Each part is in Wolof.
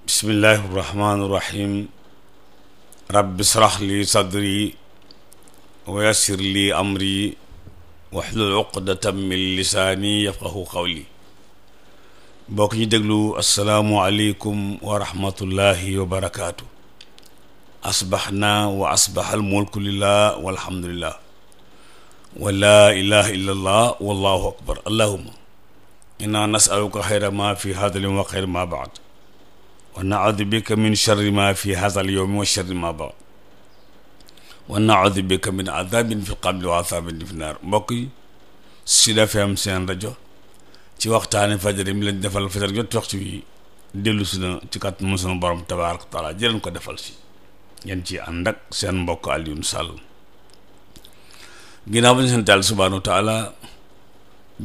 bismillahi irrahmani irrahim rabbi israh li sadri wa yassir li amri wahlul uqdatan min lisaani yafqahu qawli. mbokk ñi déglu assalaamu aleykum wa rahmatullahi wa barakaatu. asbaxna wa asbaxa almulku lillah walhamdulillah wa laa ilaha illa allah wallahu akbar. allahuma inna nasaluka xayra ma fi hada al-yawm wa xayra ma baad wa naudu bika min sharri ma fi hada al-yawmi wa sharri ma baad wa naudu bika min adabin fi qabri wa adabin fi naar. mbokk yi Sud FM seen rajo ci waxtaani fajar yi mi leen defal fajar jot waxtu wi dellu si na ci kàttanu sunu borom tabaaraka wa taala jëleen ko defal si ngeen ci ànd ak seen mbokk Alioune Sall. ginnaaw ba ñu sant Yàlla subhaanahu wa taala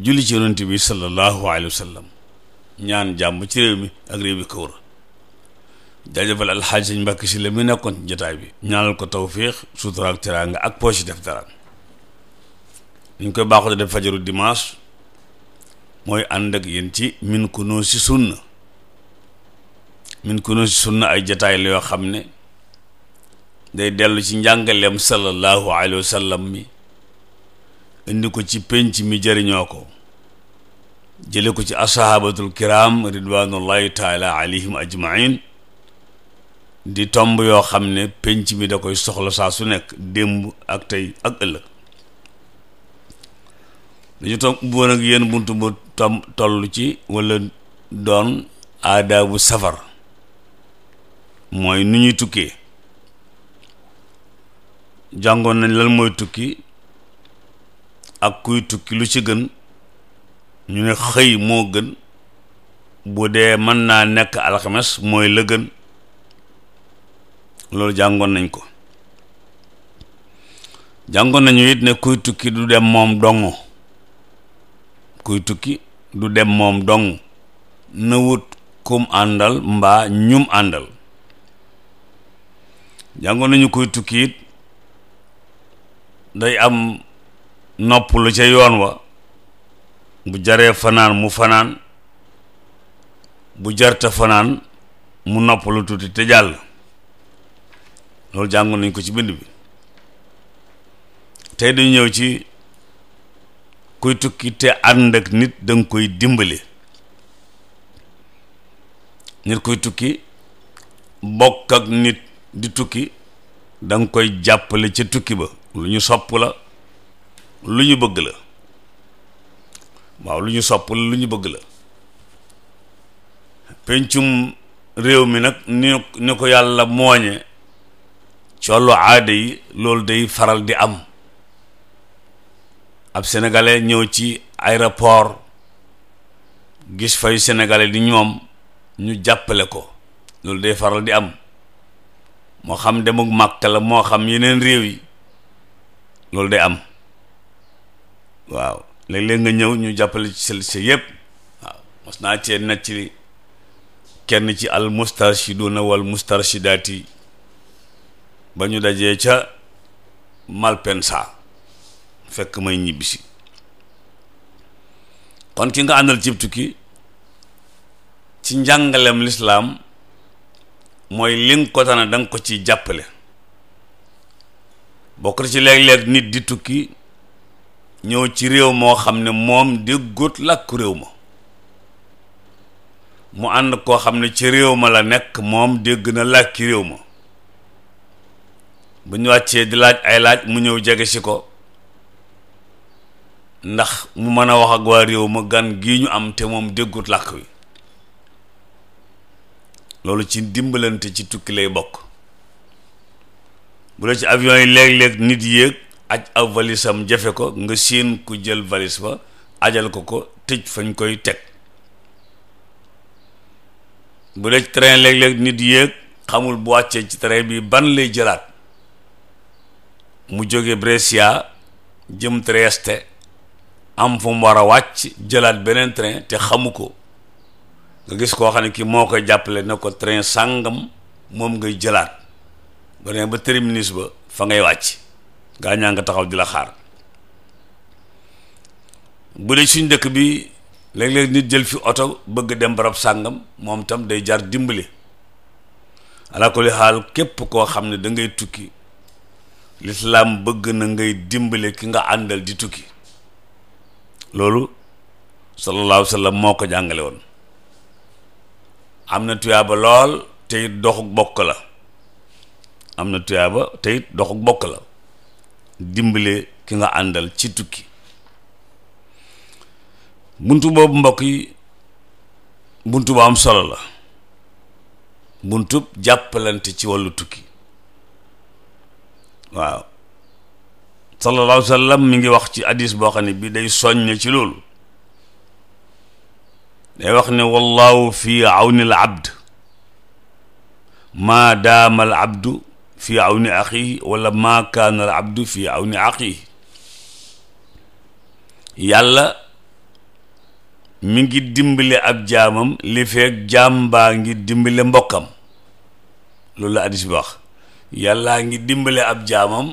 julli ci yonent bi sallallahu alayhi wa sallam, ñaan jàmm ci réew mi ak réew bi ko wër, jaajëfal alxaaj Sëñ Mbàkke Sylla mi nekkoon ci jotaay bi, ñaanal ko tawfiix sutura ak teraanga ak poche def dara. ñu koy baaxoo def fajaru dimanche mooy ànd ak yéen ci min kunuuzi sunna. min kunuuzi sunna ay jotaay la yoo xam ne day dellu ci njàngaleem sallallahu alayhi wa sallam mi, indi ko ci penc mi jëriñoo ko, jële ko ci ashabatul kiram ridwanullahi taala alayhim ajmain. di tomb yoo xam ne penc mi da koy soxla saa su nekk, démb ak tey ak ëllëg. dañu tomb boon ak yéen buntu bu toll ci wala doon aadaabu safar, mooy nu ñuy tukkee. jàngoon nañ lan mooy tukki ak kuy tukki lu ci gën. ñu ne xëy moo gën, bu dee mën naa nekk alxames mooy la gën. loolu jàngoon nañ ko. jàngoon nañu it ne kuy tukki du dem moom dong. kuy tukki du dem moom dong, na wut kum àndal mbaa ñum àndal. jàngoon nañu kuy tukki it day am nopp lu ca yoon wa, bu jaree fanaan mu fanaan, bu jarta fanaan mu nopp lu tuuti te jàll. loolu jàngoon nañ ko ci bind bi. tey dañu ñëw ci kuy tukki te ànd ak nit danga koy dimbali. nit kuy tukki bokk ak nit di tukki danga koy jàppale ca tukki ba. lu ñu sopp la, lu ñu bëgg la. waaw lu ñu sopp la, lu ñu bëgg la. pencum réew mi nag ni ko yàlla mooñe ci wàllu aada yi, loolu day faral di am. ab sénégalais ñëw ci aéroport gis fay sénégalais di ñoom, ñu jàppale ko. loolu day faral di am, moo xam dem ak Màkka la, moo xam yeneen réew yi, loolu day am. waaw léeg-léeg nga ñëw ñu jàppale ci sa yépp. waaw mos naa cee nag ci kenn ci al mustarshiduna wal mustarshidaati ba ñu dajee ca Malpensa fekk may ñibbisi. kon ki nga àndal cib tukki ci njàngalem lislaam mooy li nga ko tane danga ko ci jàppale. bokk na ci léeg-léeg nit di tukki ñëw ci réew moo xam ne moom déggut làkku réew ma, mu ànd koo xam ne ci réew ma la nekk, moom dégg na làkki réew ma. bu ñu wàccee di laaj ay laaj mu ñëw jege si ko ndax mu mën a wax ak waa réew ma gan gii ñu am te moom déggut làkk wi. loolu ci dimbalante ci tukki lay bokk. bu la ci avion yi léeg-léeg nit yéeg aj ab valisam jafe ko, nga séen ku jël valise ba ajal ko tëj fañ koy teg. bu la ci train léeg-léeg nit yéeg xamul bu wàccee ci train bi ban lay jëlaat, mu jóge Brescia jëm Trieste, am fu mu war a wàcc jëlaat beneen train te xamu ko. nga gis koo xam ne ki moo koy jàppale na ko train sàngam moom ngay jëlaat, ba ne ba terminus ba fa ngay wàcc, gaa ñaa nga taxaw di la xaar. bu dee suñ dëkk bi léeg-léeg nit jël fi oto bëgg dem barab sàngam, moom tam day jar dimbali ala kulli xaal képp koo xam ne da ngay tukki, lislaam bëgg na ngay dimbale ki nga àndal di tukki. loolu sallallahu alayhi wa sallam moo ko jàngale woon. am na tuyaaba lool te it doxuk bokk la. am na tuyaaba te it doxuk bokk la dimbale ki nga àndal ci tukki. buntu boobu mbokk yi buntu bu am solo la, buntub jàppalante ci wàllu tukki. waaw sallallahu alayhi wa sallam mi ngi wax ci hadis boo xam ne bi day soññe ci loolu. day wax ne wallahu fi awni al abd ma daama al abdu fi awni axihi wala ma kaana al abdu fi awni axihi. yàlla mi ngi dimbale ab jaamam li feek jaam baa ngi dimbale mbokkam. loolu la hadis bi wax. yàllaa ngi dimbale ab jaamam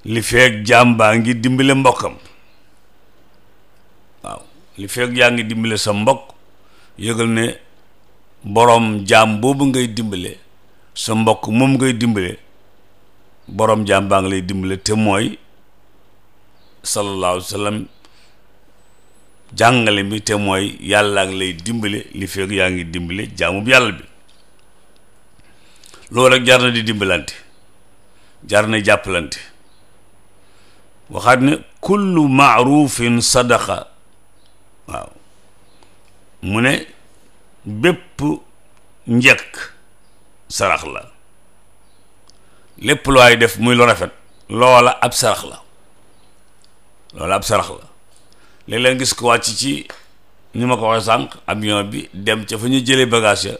li feek jaam baa ngi dimbale mbokkam. waaw li feek yaa ngi dimbale sa mbokk, yëgal ne boroom jaam boobu ngay dimbale, sa mbokk moom ngay dimbale, boroom jaam baa ngi lay dimbale, te mooy sallallahu alayhi wa sallam jàngale bi, te mooy yàllaa ngi lay dimbale li feek yaa ngi dimbale jaamub yàlla bi. loolu rek jar na di dimbalante, jar na jàppalante. waxaat ne kullu maarufin sadaqa. waaw mu ne bépp njëkk sarax la. lépp lu waay def muy lu rafet, loola ab sarax la. loola ab sarax la. léeg-léeg gis ko wàcc ci ni ma ko waxee sànq avion bi dem ca fa ñu jëlee bagage ya,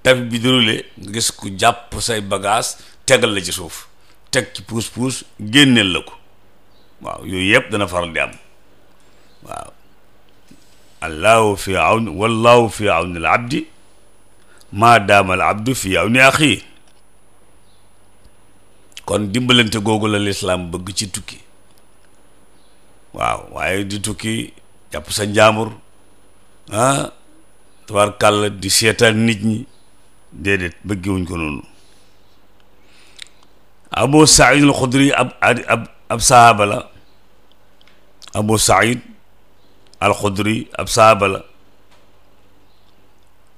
tapi bi déroulé nga gis ku jàpp say bagage tegal la ci suuf, teg ci puus-puus génneel la ko. waaw yooyu yëpp dana faral di am. waaw allahu fi awni wallahu fi awni al abdi ma daama al abdu fi awni axi. kon dimbalante googu la lislaam bëgg ci tukki. waaw waaye di tukki jàpp sa njaamur tabarkàlla di seetaan nit ñi, déedéet bëggewuñ ko noonu. Abu Saïd al Xudri ab sahaaba la. Abu Saïd al Xudri ab sahaaba la.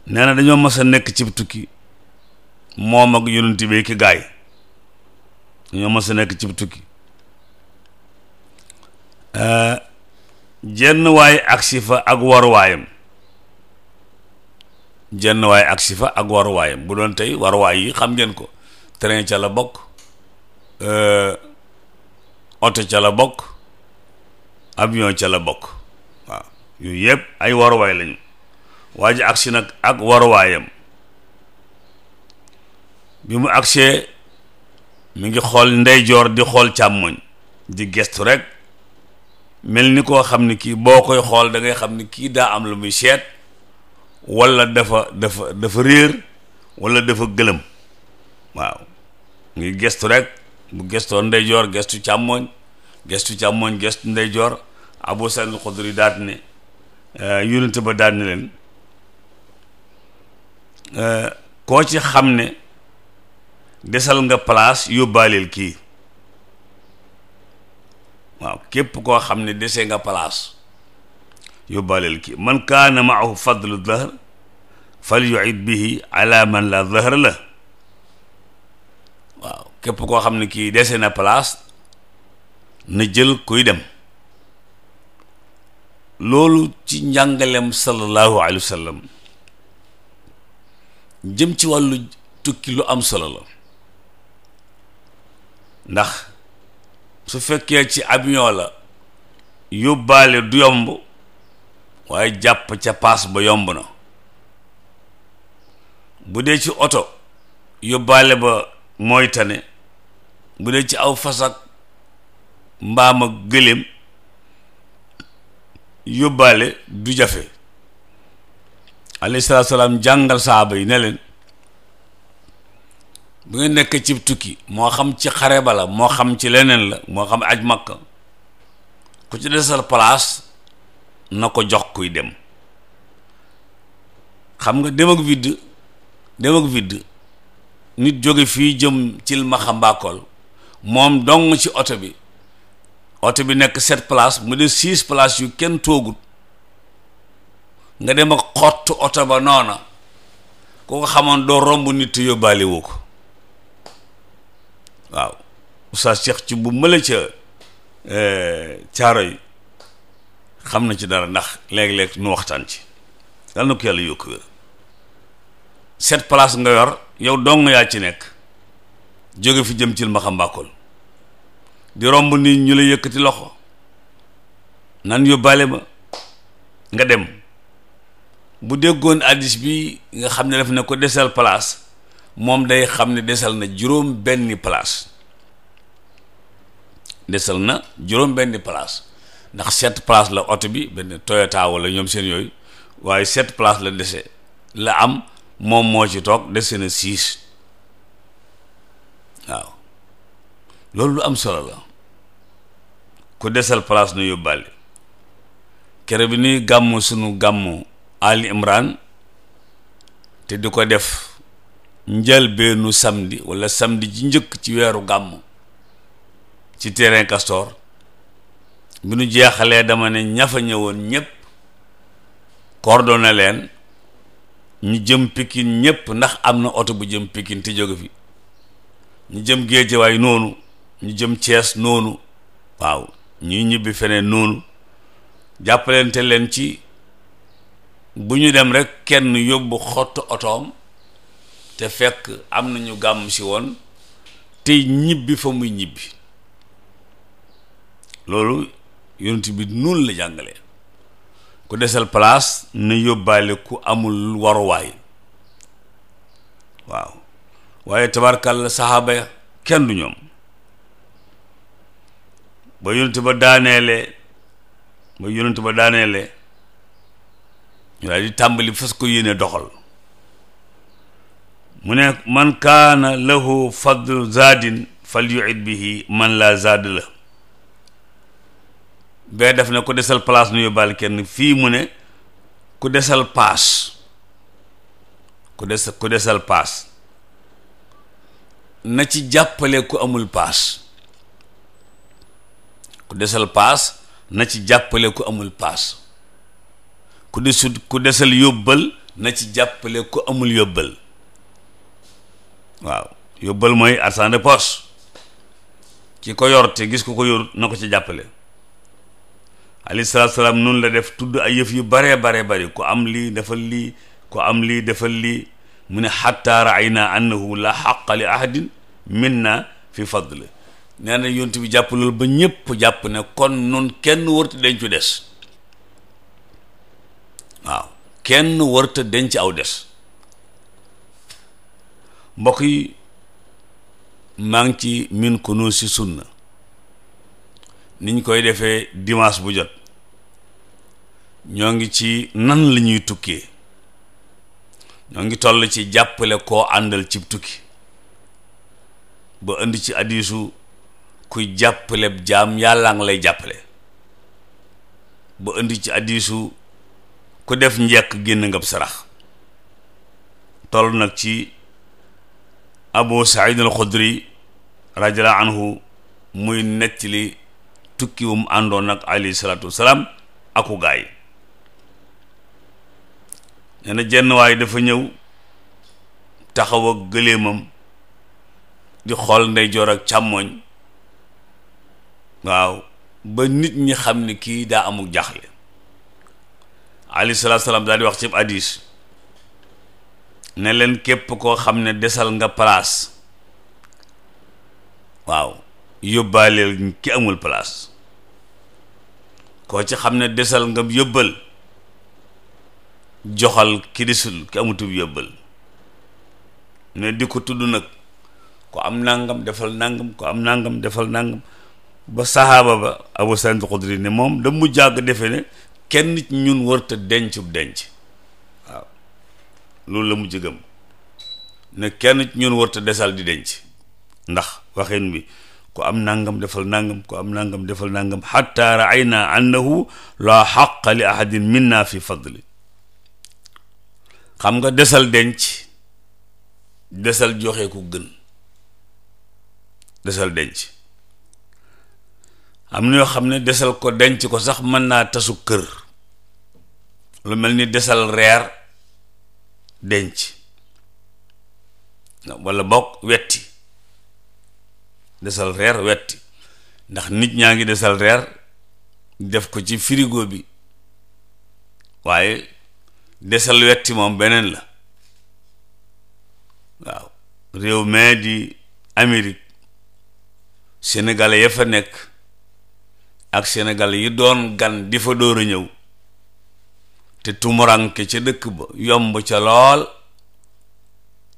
nee na dañoo mas a nekk ci tukki, moom ak yonent bi ki gaay dañoo mas a nekk ci tukki. jenn waay agsi fa ak waruwaayam. jenn waay agsi fa ak waruwaayam. bu doon tey waruwaay yi xam ngeen ko, train ca la bokk, oto ca la bokk, avion ca la bokk. waaw yooyu yëpp ay waruwaay lañu. waa ji agsi nag ak waruwaayam. bi mu agsee mi ngi xool ndeyjoor di xool càmmoñ, di gestu rek, mel ni koo xam ne kii boo koy xool da ngay xam ne kii daa am lu muy seet, walla dafa réer, walla dafa gëlëm. waaw ngi gestu rek, bu gestoo ndeyjoor gestu càmmoñ, gestu càmmoñ gestu ndeyjoor. Abu Saïd al-Xudri daat ne yonent ba daat ne leen koo ci xam ne desal nga place yóbbaaleel kii. waaw képp koo xam ne dese nga place yóbbaaleel kii. man kaana maahu fadlu dahr fal yuid bihi ala man la dahra la. waaw képp koo xam ne kii dese na place na jël kuy dem. loolu ci njàngalem sallallahu alayhi wa sallam jëm ci wàllu tukki lu am solo la. ndax su fekkee ci avion la yóbbaale du yomb, waaye jàpp ca paas ba yomb na. bu dee ci oto yóbbaale ba mooy tane. bu dee ci aw fas ak mbaam ak gëléem yóbbaale du jafe. alayhi salaatu salaam jàngal saaba yi ne leen bu ngeen nekk ci tukki, moo xam ci xare ba la, moo xam ci leneen la, moo xam aj Makka, ku ci desal place na ko jox kuy dem. xam nga dem ak vide nit jóge fii jëm ci Maxa Mbakol moom dong ci oto bi nekk 7 places mu de 6 places yu kenn toogut, nga dem ak xott oto ba noona, ku ko xamoon doo romb nit te yóbbaale woo ko. waaw Oustaz Cheikh ci bu mëla ca caaro yi xam na ci dara, ndax léeg-léeg nu waxtaan ci. yal na ko yàlla yokk wér. 7 places nga yor, yow dong yaa ci nekk, jóge fi jëm ci Maxa Mbakol di romb nit ñu la yëkkati loxo nan yóbbaale ma nga dem. bu déggoon addis bi nga xam ne daf ne ko desal place, moom day xam ne desal na juróom benni place, ndax 7 place la oto bi, benn Toyota wala ñoom seen yooyu, waaye 7 place la dese la am, moom moo ci toog dese na 6. waaw loolu lu am solo la, ku desal place nu yóbbaale. kere bi nuy gàmmu sunu gàmmu Ali Imran, te di ko def njëlbeenu samedi wala samedi ji njëkk ci weeru gàmmu ci terrain Castor, bi nu jeexalee dama ne ñafa ñëwoon ñépp coordonné leen ñu jëm Pikine ñépp, ndax am na oto bu jëm Pikine te jóge fi, ñu jëm Géejawaay noonu, ñu jëm Thiès noonu, waaw ñuy ñibbi feneen noonu, jàppalente leen ci bu ñu dem rek kenn yóbbu xottu otoom te fekk am nañu gàmm si woon te ñibbi fa muy ñibbi. loolu yonent bi noonu la jàngale, ku desal place na yóbbaale ku amul waruwaay. waaw waaye tabarkàlla saxaaba ya kenn du ñoom. ba yonent ba daaneele ñu daal di tàmbali fas ko yéene doxal. mu ne man kaana lahu fadlu zaadin fal yu'id bihi man la zaad la. bee def ne ku desal place nu yóbbaale kenn, fii mu ne ku desal paas, ku desal paas na ci jàppale ku amul paas. ku desal paas na ci jàppale ku amul paas. ku desal yóbbal na ci jàppale ku amul yóbbal. waaw yóbbal mooy argent de poche, ki ko yor te gis ku ko yor na ko ci jàppale. alayhi salaatu salaam noonu la def, tudd ay yëf yu bare ku am lii defal lii, ku am lii defal lii. mu ne xatta raayna annahu la xaqa li ahadin minna fi fadl. nee na yonent bi jàpp loolu ba ñépp jàpp ne kon nun kenn warta dencu des. waaw kenn warta denc aw des. mbokk yi, maa ngi ci min kunuusi sunna niñ koy defee dimanche bu jot. ñoo ngi ci nan la ñuy tukkee, ñoo ngi toll ci jàppale koo àndal ci tukki, ba indi ci hadiisu kuy jàppale jaam yàlla nga lay jàppale, ba indi ci hadiisu ku def njekk génn ngab sarax. toll nag ci Abu Saïd al-Xudri radiyallahu anhu muy nettali tukki wum àndoon ak alayhi salaatu wasalaam aku gaay. nee na jenn waay dafa ñëw taxaw ak gëléemam di xool ndeyjoor ak càmmoñ, waaw ba nit ñi xam ne kii daa amul jaxle. alayhi salaatu wasalaam daal di wax ci hadiis ne leen képp koo xam ne desal nga place, waaw yóbbaaleel ki amul place. koo ci xam ne desal nga yóbbal, joxal ki desul ki amutub yóbbal. ne di ko tudd nag, ko am nangam defal nangam, ko am nangam defal nangam, ba sahaaba ba Abu Saïd al-Xudri ne moom da mu jàgg defe ne kenn nit ñun warta dencub denc. waaw loolu la mu jëgam ne kenn nit ñun warta desal di denc, ndax waxin bi ku am nangam defal nangam, ku am nangam defal nangam, xatta raayna annahu la xaqa li ahadin minna fi fadli. xam nga desal denc desal joxe ku gën, desal denc. am na yoo xam ne desal ko denc ko sax mën naa tasu kër, lu mel ni desal reer denc, walla bokk wetti, desal reer wetti, ndax nit ñaa ngi desal reer def ko ci frigo bi, waaye desal wetti moom beneen la. waaw réew mee di Amérique, sénégalais ya fa nekk ak sénégalais yi doon gan di fa dóor a ñëw te tumuranke ca dëkk ba yomb ca lool,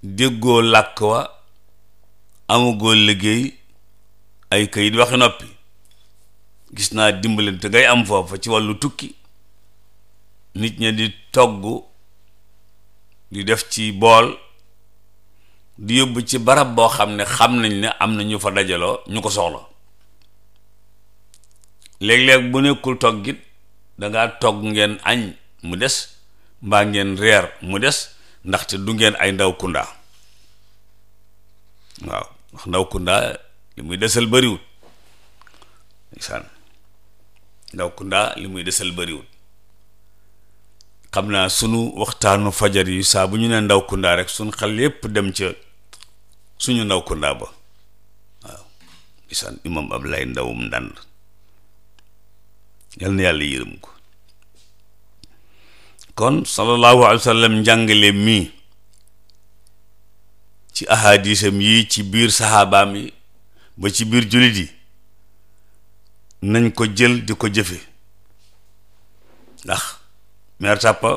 déggoo làkk wa, amugoo liggéey, ay kayit waxi noppi, gis naa dimbalante ngay am foofa ci wàllu tukki, nit ña di togg di def ci bool di yóbbu ci barab boo xam ne xam nañ ne am na ñu fa dajaloo ñu ko soxla. léeg-léeg bu nekkul toggit dangaa togg ngeen añ mu des, mbaa ngeen reer mu des, ndaxte du ngeen ay ndaw kunda. waaw ndax ndaw kunda li muy desal bariwut, isaan ndaw kunda li muy desal bariwut. xam naa sunu waxtaanu fajar yi saa bu ñu ne ndaw kunda rek sunu xel yépp dem ca suñu ndaw kunda ba. waaw isaan imam Ablaye Ndawum Ndànd, yal na yàlla yërëm ko. kon sallallahu alayhi wa sallam njàngale mii ci ahadisam yi, ci biir saxaabaam yi, ba ci biir jullit yi, nañ ko jël di ko jëfe. ndax meer tàppa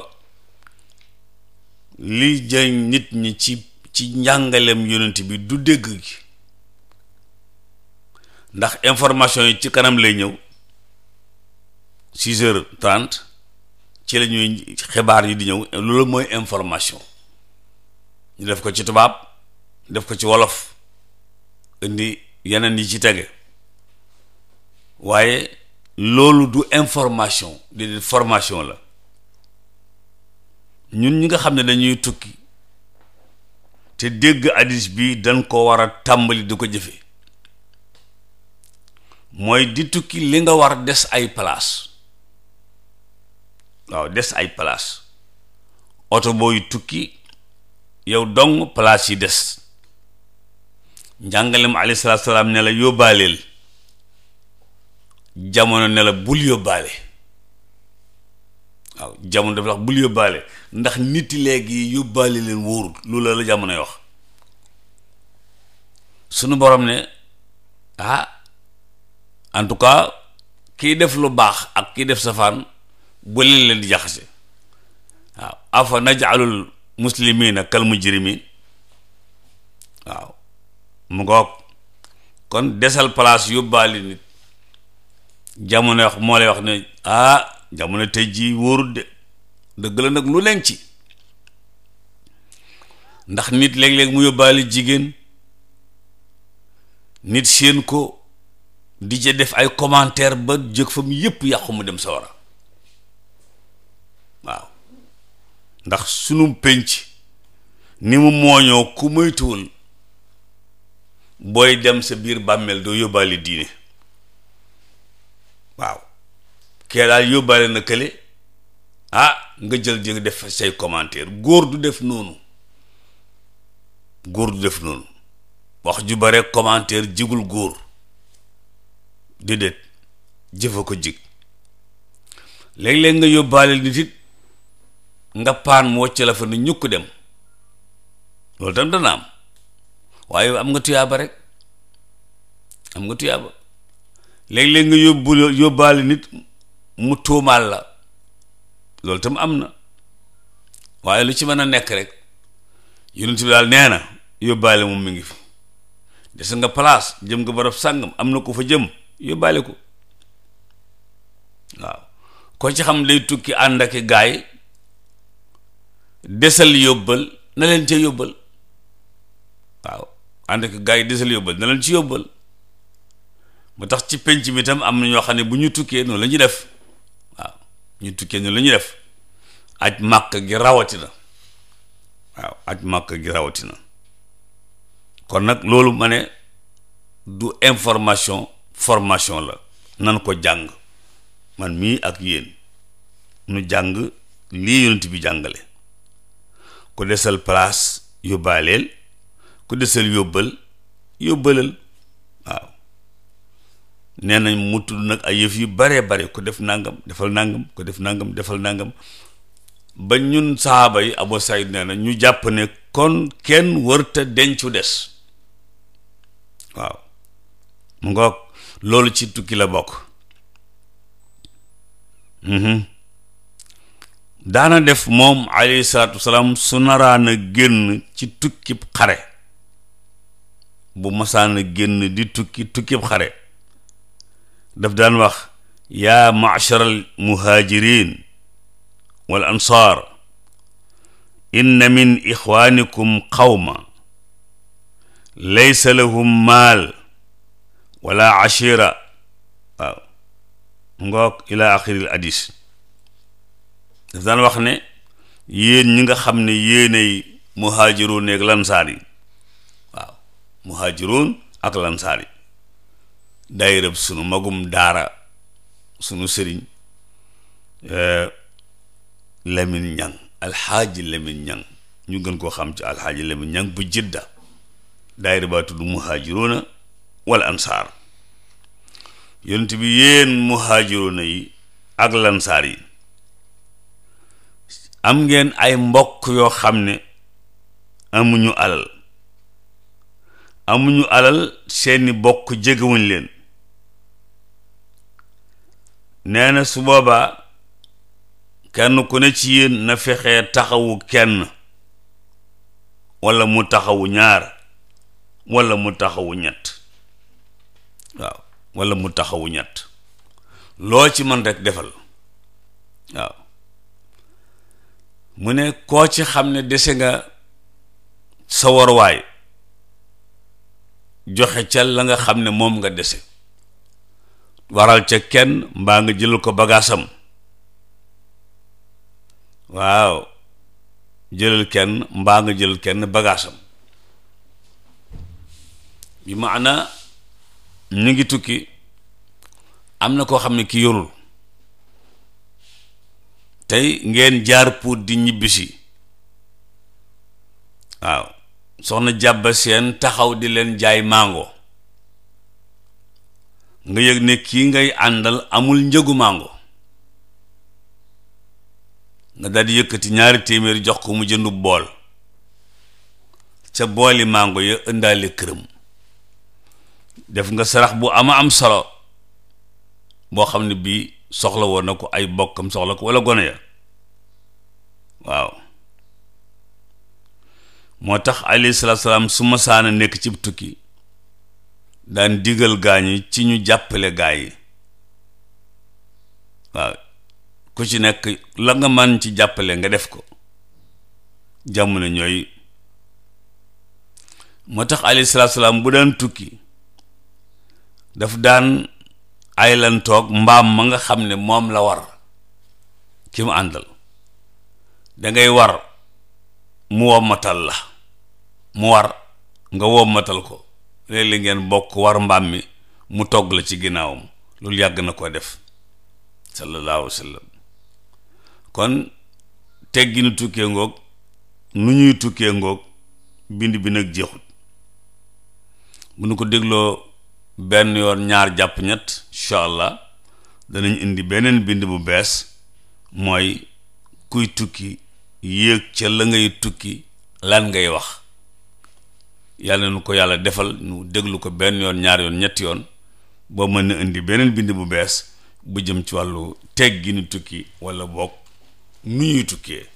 li jëriñ nit ñi ci njàngaleem yonent bi du dégg gi, ndax information yi ci kanam lay ñëw 6h30 ci la ñuy xibaar yi di ñëw, loolu mooy information. ñu def ko ci tubaab, def ko ci wolof, indi yeneen yi ci tege, waaye loolu du information, di formation la. ñun ñi nga xam ne dañuy tukki te dégg hadis bi dañ ko war a tàmbali di ko jëfe. mooy di tukki li nga war des ay place. waaw des ay place, oto booy tukki yow dong place yi des. njàngalem alayhi salaatu salaam ne la yóbbaaleel, jamono ne la bul yóbbaale. waaw jamono dafa wax bul yóbbaale, ndax nit yi léegi yóbbaale leen wóorul, loolu la jamonoy wax. sunu borom ne en tout cas kiy def lu baax ak kiy def safaan bu leen di jaxase. waaw afa naj'alul muslimina kal mujrimin. waaw mu ngoog, kon desal place yóbbaale nit, jamono wax moo lay wax ne jamono tey jii wóorul de. dëgg la nag lu leen ci, ndax nit léeg-léeg mu yóbbaale jigéen, nit seen ko di ca def ay commentaire ba jëg fa mu yépp yàqu mu dem sawara. waaw ndax sunu pénc ni mu mooñoo, ku moytuwul booy dem sa biir bàmmeel doo yóbbaale diine. waaw kee daal yóbbaale na kële, nga jël di def say commentaire. góor du def noonu, góor du def noonu. wax ju bare commentaire jigul góor, déedéet, jëfa ko jig. léeg-léeg nga yóbbaale nit it nga paan mu wàcc la fa nu ñukk dem, loolu tam dana am, waaye am nga tuyaaba rek, am nga tuyaaba. léeg-léeg nga yóbbaale nit mu tuumaal la, loolu tam am na, waaye lu ci mën a nekk rek yonent bi daal nee na yóbbaale moom mi ngi fi. des nga place jëm nga barab sàngam, am na ko fa jëm, yóbbaale ko. waaw ko ci xam day tukki ànd ak gaay, desal yóbbal na leen ca yóbbal. waaw ànd ak gaay desal yóbbal na leen ci yóbbal. mu tax ci penc mi tam am na ñoo xam ne bu ñu tukkee noonu la ñuy def. waaw ñu tukkee noonu la ñuy def. aj màkk gi rawatina. waaw aj màkk gi rawatina. kon nag loolu ma ne du information, formation la. nan ko jàng, man mii ak yéen nu jàng lii yonent bi jàngale. ku desal place yóbbaaleel, ku desal yóbbal yóbbalal. waaw nee nañ mu tudd nag ay yëf yu baree bare, ku def nangam defal nangam, ku def nangam defal nangam, ba ñun saaba yi Abu Saïd nee na ñu jàpp ne kon kenn wërta dencu des. waaw mu ngoog loolu ci tukki la bokk. daana def moom alayhi salaatu wasalaam su naraan a génn ci tukkib xare, bu masaan a génn di tukkib xare, daf daan wax yaa ma'sharal muhajirin wal ansaar inna min ixwaanikum qawma laysa lahum maal wala ashira. waaw ngoog ila axiril hadis. daf daan wax ne yéen ñi nga xam ne yéenay muhaajiroon ak lansaar yi. waaw muhaajiroon ak lansaar yi, daayirab sunu magum daara, sunu sëriñ Lamin Ñang, alxaaji Lamin Ñang, ñu gën koo xam ci alxaaji Lamin Ñang bu Jidda. daayira baa tudd muhaajiroona wal ansaar. yonent bi yéen muhaajiroona yi ak lansaar yi am ngeen ay mbokk yoo xam ne amuñu alal seeni bokk jegewuñ leen. nee na su boobaa kenn ku ne ci yéen na fexee taxawu kenn, walla mu taxawu ñaar, walla mu taxawu ñett. waaw walla mu taxawu ñett, loo ci mën rek defal. waaw mu ne koo ci xam ne dese nga sa warwaay, joxe ca la nga xam ne moom nga dese, waral ca kenn mbaa nga jëlal ko bagaasam. waaw jëlal kenn mbaa nga jëlal kenn bagaasam. bi maana ñu ngi tukki, am na koo xam ne ki yorul, tey ngeen jaar pour di ñibbisi. waaw soxna jàbba seen taxaw di leen jaay mango, nga yëg ne kii ngay àndal amul njëgu mango, nga daldi yëkkati 2 téeméer jox ko mu jëndu bool, ca booli mango ya ëndaale këram. def nga sarax bu am solo boo xam ne bii soxla woon na ko, ay bokkam soxla ko walla gone ya. waaw moo tax alayhi salaatu salaam su ma saana nekk ci tukki daan digal gaañi ci ñu jàppale gaay yi. waaw ku ci nekk la nga man ci jàppale nga def ko. jamono ñooy moo tax alayhi salaatu salaam bu daan tukki daf daan ay lan toog mbaam ma nga xam ne moom la war ki mu àndal, dangay war mu wommatal la, mu war nga wommatal ko, léeg-léeg ngeen bokk war mbaam mi mu togg la ci ginnaawam. loolu yàgg na ko def sallallahu alayhi wa sallam. kon tegginu tukkee ngoog, nu ñuy tukkee ngoog, bind bi nag jeexut. bu nu ko dégloo benn yoon, ñaar jàpp ñett, incha allah danañ indi beneen bind bu bees, mooy kuy tukki yéeg ca la ngay tukki lan ngay wax. yàlla nu ko yàlla defal, nu déglu ko benn yoon, ñaar yoon, ñetti yoon, boo mën na indi beneen bind bu bees bu jëm ci wàllu teggi nu tukki walla boog nu ñuy tukkee.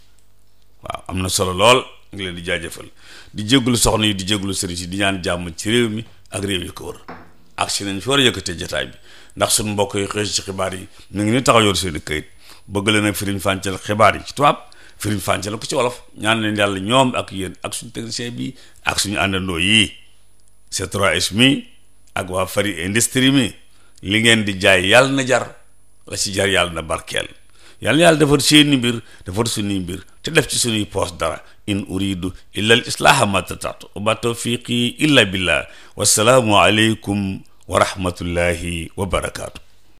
waaw am na solo lool, ngi leen di jaajëfal, di jégglu soxna yi, di jégglu sëriñ si, di ñaan jàmm ci réew mi ak réew yi ko wër. ak si nañ fi war a yëkkatee jataay bi, ndax suñu mbokk yi xëy ci xibaar yi mu ngi ni taxaw yor seeni këyit, bëgg leen a firiñ fàncal xibaar yi ci tubaab, firiñ fàncal ko ci wolof. ñaan leen yàlla ñoom ak yéen ak suñu technicien bi ak suñu àndandoo yii C3S mi ak waa Fari Industrie mi, li ngeen di jaay yàlla na jar, la ci jar yàlla na barkeel. yàlla yàlla defar seeni mbir defar suñuy mbir te def ci suñuy poos dara. in uridu illa al islaaha ma tatatu wa ma tawfiqi illa billah wassalaamu aleykum wa rahmatullahi wa barakaatu.